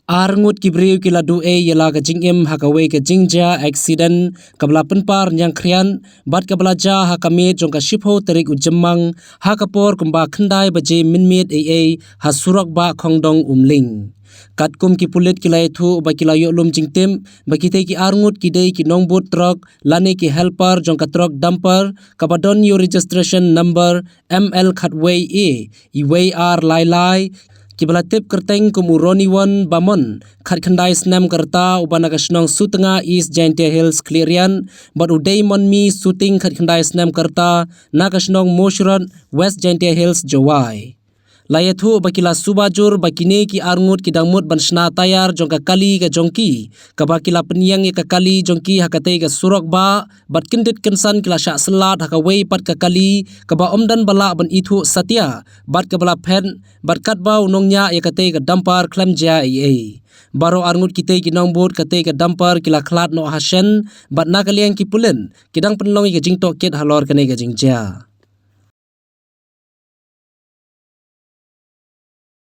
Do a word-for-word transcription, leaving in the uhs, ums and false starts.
Arngut ki briew ki la duh ei ïa la ka jingim ha kawei ka jingjia accident kaba la pynpar ñiangkhriat bad kaba la jia ha ka miet jong ka shiphew tarik u Jymmang, ha ka por kumba khyndai baje mynmiet ei ei ha surok bah Khongdong Umling. Katkum ki pulit ki la ïathuh ba ki la ïoh lum jingtip ba kitei ki arngut ki dei ki nongbud trok lane ki helper jong ka trok dumper kaba don ïa u registration number M L khatwei A, iwei ar lai lai, kiba la tip kyrteng kum u Roniwon Bamon, khatkhyndai snem ka rta, uba na ka shnong Sutnga, East Jaintia Hills, Khliehriat, bad u Deimonmi Suting, khatkhyndai snem ka rta, na ka shnong Moshrod, West Jaintia Hills, Jowai. La ïathuh ba ki la suba jur ba kine ki arngut ki dang mut ban shna tayar jong ka kali ka jong ki, kaba ki la pynïeng ïa ka kali jong ki ha katei ka surok bah, bad kyndit kynsan ki la shah syllat ha kawei pat ka kali kaba ym don ba lah ban ithuh satia bad kaba la phet, bad katba u nongñiah ïa katei ka dumper khlem jia ei ei. Baroh arngut kitei ki nongbud katei ka dumper ki la khlad noh ha shen, bad na ka liang ki pulit ki dang pynlong ïa ka jingtohkit halor kane ka jingjia.